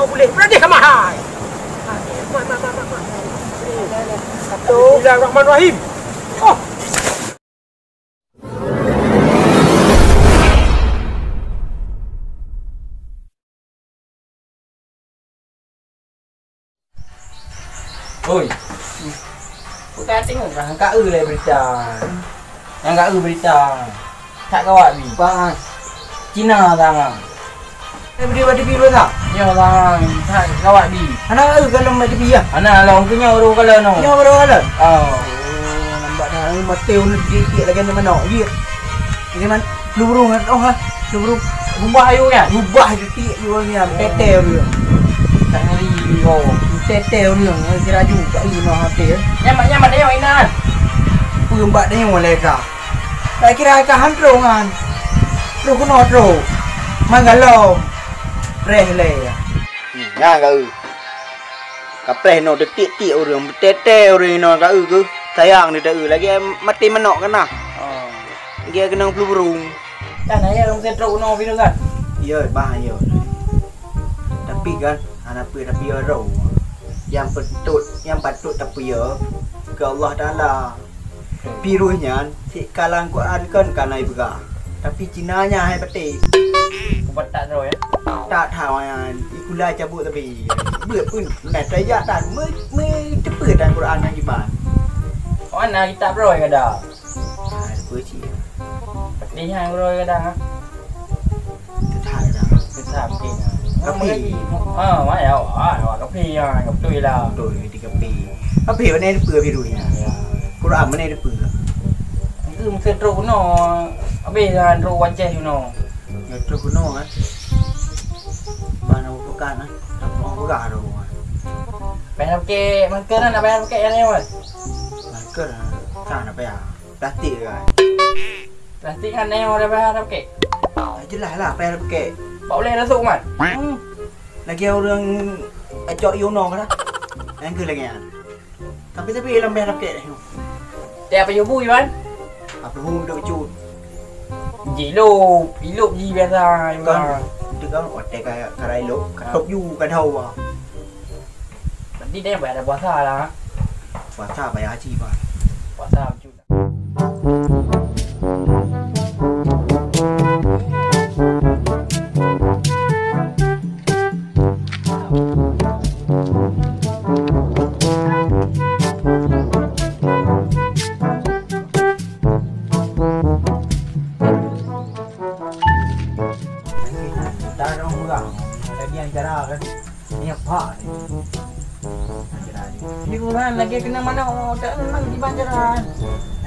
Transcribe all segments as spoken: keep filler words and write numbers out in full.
Boleh. Berani sama hai. Mat, mat, mat, mat, mat. Bismillahirrahmanirrahim. Oh. Oi. Bukan tengok dah, ka eu lé berita. Nyang ka eu berita. Tak gawat bi. Bang. Cina sangat. Eh, beri badi biru tak? Nyoe bang, that gawat bi. Hana lalu kalau mat tepi ya? Hana lalu, engkau nyoe baru kalau no. Nyoe baru kalau? Oh. Oh, nampak dah, eh, mati ulun tiek-tiek lagi ni manok. Iya. Ini man, lu burung kan? Oh, ha. Lu burung. Rubah ayu kan? Rubah tiek-tiek lu ni, tete lu. Tak ngeri kau. Tete lu, eh, kira ju, tak lima hati ya. Nyaman, nyaman, tengok inan. Peumbak tengok leka. Tak kira ka han troh ngan. Troh keunoe troh. Manggalom. Preh lé. Nyan ka eu. Ka preh noe teutiek-tiek ureueng, beutete ureueng inoe ka eu keuh. Sayang di ta eu lagèe maté manok kana. Oh. Lagèe keunong peuluburung. Kan ayah ureueng meuseutôt unoe pih kan? Iya, bah, iya. Tapi kan, hana peue tapi ya roh. Nyang patôt, nyang patôt tapeue keu Allah Taala. Piroh nyan, cit ka lam Quran kon ka na ipeugah. Tapi Cina nyan hai patéh. Kupat tak tahu ya. Tak tahu nyan, ikula cabut tapi. Beuet pun, nah tajak tan, me, me teupeu tan Quran nyan kiban. Oh, na kitab roh kada. Nah, teupeu cit. Patéh nyan roh kada. Teutap dah. Teutap, okey. Kaphé. Ha, mai awak, awak kaphé, ha, beutôi lah. Beutôi, di kaphé. Kaphé mana ada peue biru ni? Ya. Quran mana ada peue? Itu mesti trok keunoe. Habis dah trok wajah keunoe. Ya, trok keunoe kan. Mana bukan kan? Tak mau pegang tu. Payah pakai masker kan, nak payah pakai yang lewat. Masker kan, tak payah. Plastik kan. Plastik kan nyoe dah payah dah pakai. Tak jelas lah payah dah pakai. Pak boleh masuk man. Hmm. Lagi orang acok Yono kan. Yang ke lagi kan. Tapi tapi dalam payah dah pakai. Tiap apa yubu Iwan? Apa hu dok cut. Jilop, ilop ji biasa. Kan. Itu kan otak kayak karai lop, katop ju kan hawa. Berarti dia payah ada puasa lah. Puasa payah haji pak. Puasa. Tarong urang, lagi yang cara kan. Ni apa ni? Ni orang lagi kena mana otak memang di banjaran.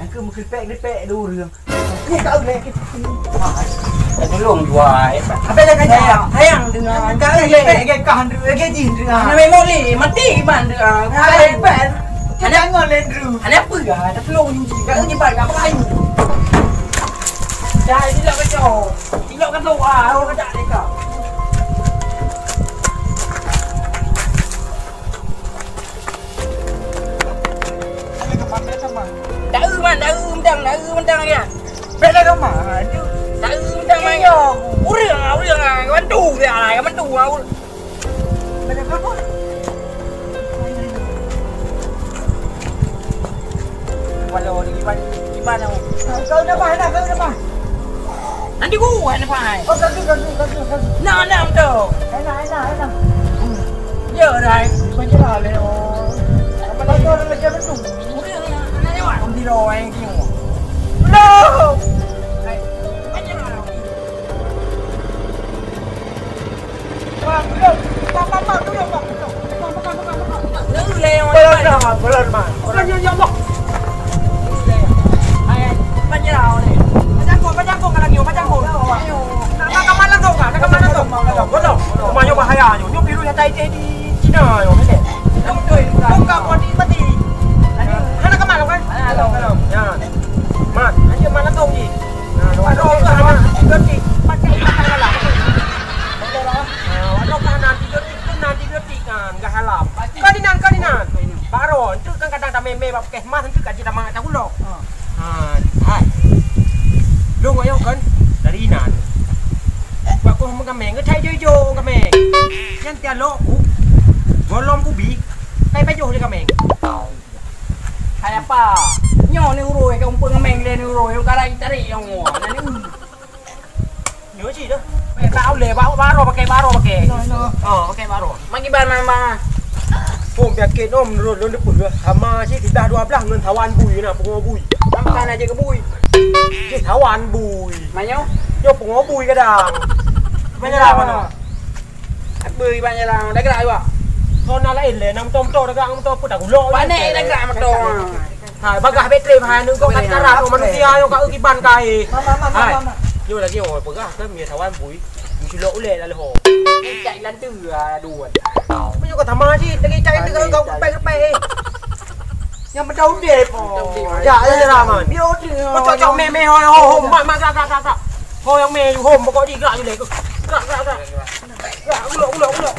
Aku mengkripek-kripek dulu. Ni kau lagi. Dah tolong jual. Apa dah kaya? Sayang, sayang dengan kau lagi. Lagi kah lagi jin dengan. Anak memang ni mati iman dengan. Hai pen. Ada ngol Andrew. Ada apa ga? Dah tolong ni. Kau ni pai apa kayu? Dah ini lah kacau. Ilok ka tuah, awak kejak leka. Ayo ke mana sama? Daru man, daru mentang, daru mentang lagi. Bela ke mana? Daru mentang man. Iya. Urang ah, urang ah, bantu dia lah, bantu ah. Walau di iban, iban aku. Kau dah bah, dah, kau dah bah. Nanti gua nak pai. Oh, kau tu, kau tu, kau tu, kau tu. Nah, nah, tu. Enak, enak, enak. Ya, dah. Baca lah, leh. Apa lagi orang macam tu? Udah, anak lewat. Di luar yang tengok. Belum. Hai, baca lah. Bang, belum. Bang, bang, bang, belum, bang, belum. Bang, bang, bang, bang, bang. Belum, belum, man. Bukan, ya Allah. Hai, hai. Panyang, ni. Panyang, panyang, kalau ni, panyang. Ayo. Nak, nak kamar langsung, Kak? Nak kamar langsung? Belum. Rumah nyoe bahaya nyoe. Nyoe virus nyata itu di Cina nyoe, betul? Bukan, bukan di mati. Hana kamar, kan? Hana, hana. Ya. Mat, lanjut mat langsung je. Nah, dua roh tu hana antibiotik. Pakai makan dalam. Nah, walau kan hana antibiotik tu, hana antibiotik kan, enggak halam. Kau di nan, kau di nan. Baru, tu kan kadang dah meme bak puskesmas, tu kat cita mak tak ulo. Ha, hai. Lu ngoyok kan? Dari nan. Bak Oh, meukaméng, keuthai ijo-ijo kaméng. Nyan tialok ku, golom kubi, kai pajoh lé kaméng. Hai apa? Nyoe ni urôi ka umpung kaméng lé ni urôi, ka rai tarék nyang nyoe. Nyoe cit dah. Eh, tak uleh, ba-, baroe pakai, baroe pakai. Oh, pakai baroe. Magi ban, ban, ban. Pom, yakin, Om, lôn, lôn teupeue. Sama cit, sidah dua blah ngon sawan bui na, pungo bui. Makan aja ke bui. Cit sawan bui. Manyo? Nyoe pungo bui kadang. Banyak lah mana? Bui banyak lah. Dah gerak juga. Kau nak lain leh, nang motor-motor dah gerak, motor apa dah gulok. Panik dah gerak motor. Ha, bagah baterai, ha, nunggu kat karat tu manusia yang kat kiban kai. Hai. Yo lagi, oh, peugah ke, mi sawan bui. Mi culok uleh lalu ho. Cak lantu ah, dua. Apa juga sama cit, lagi cak itu kau kau kepek-kepek, eh. Yang betul deh. Ya, ya, ya, man. Dia udah. Kau cocok meh, meh, ho, ho, ho, mak, mak, gerak, gerak, gerak, gerak. Ho yang meh, ho, pokok di gerak je leh. Gerak, gerak, gerak. Gerak, ulok, ulok, ulok.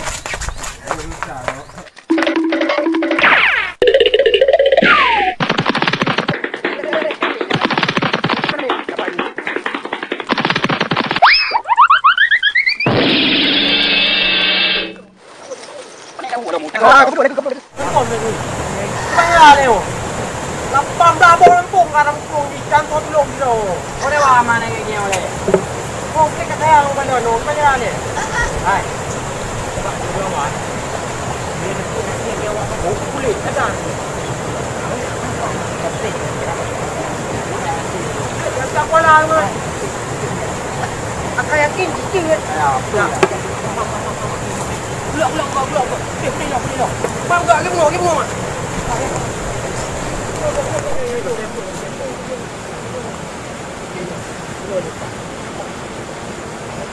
Lapan belas boh lampung ka lampung di kantor tulung di Kau lewat mana kayak gini oleh? Kau klik kat saya, kau kena nong, kau jalan ni. Hai. Sebab dia lawan. Dia nak kena dia awak kau kulit kata. Dia tak kuala tu. Akan yakin cicing kan? Ya, betul. Blok, blok, blok, blok, blok. Eh, boleh lah, boleh lah. Bang, bang, lagi bengok, lagi bengok, Mak.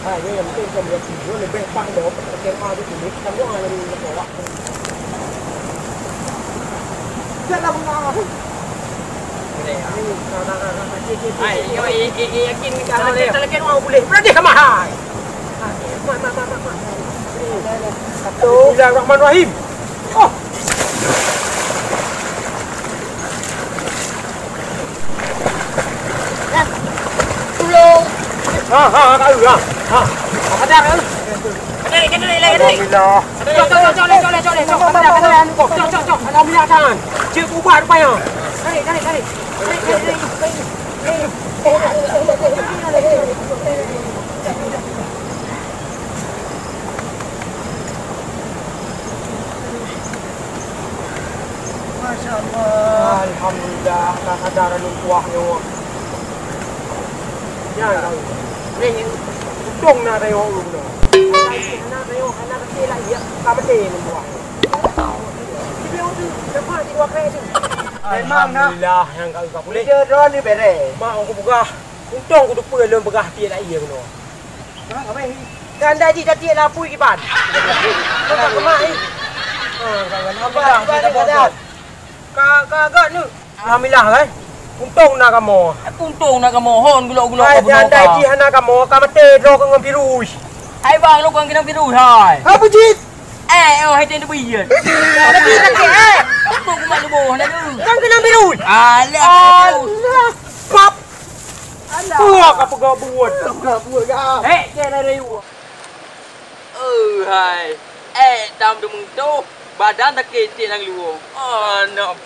Hai, ni yang penting kau buat video lebih pak dah, pakai kema tu kulit, kamu hanya di bawah. Jangan bengong. Boleh, ya. Ni, nah, nah, nah, nah, cik, cik, cik, Hai, cik. Yo, i, i, i, yakin ni kalau Talakin, dia. Talakin orang boleh. Berani sama hai. Mat, mat, mat, mat, mat. Satu. Bismillahirrahmanirrahim. Oh. Tulung. Ha, ha, ha, ha, ha. Sadar, eh. Kena, kena, kena, kena. Alhamdulillah. Cok, cok, cok, cok, cok, cok, cok. Alhamdulillah, tahan. Cek ubat rupanya. Tarik, tarik, tarik. Tarik, tarik, tarik. Masya Allah. Alhamdulillah, ka sadar anu kuah nyoe. Nyan, untung na tayong ulôn. Hana tayong, hana tayong, ka maté nyan kuah. Jadi, itu, dapat di dua kali tu. Alhamdulillah, nyang ka, ka pulih. Dia drone ni beres. Mak, aku peugah. Untung ku teupeue lôn peugah tiek lagèe nyoe. Kan dah jih dah tiek lapui kiban. Kena kemak ni. Ha, alhamdulillah, kiban, kiban, kiban. Ka, ka agak ni. Alhamdulillah, kan? Untung na kamoe. Untung na kamoe, hon gulok-gulok. Hai, ka bunoe andai ka. Jih hana kamoe, ka maté droe keu ngon virus. Hai bang, lu kan kena virus, hai. Apa jih? Eh, oh, hai teubiet. Tapi sakit, eh. Untung kumat tuboh, nak tu. Kan kena virus. Alah, alah. Pap. Alah. Wah, ka peugah buet. Peugah buet, ka. Eh, kena dari. Eh, hai. Eh, dam deumeutoh. Badan sakét cit lam luwa. Anak.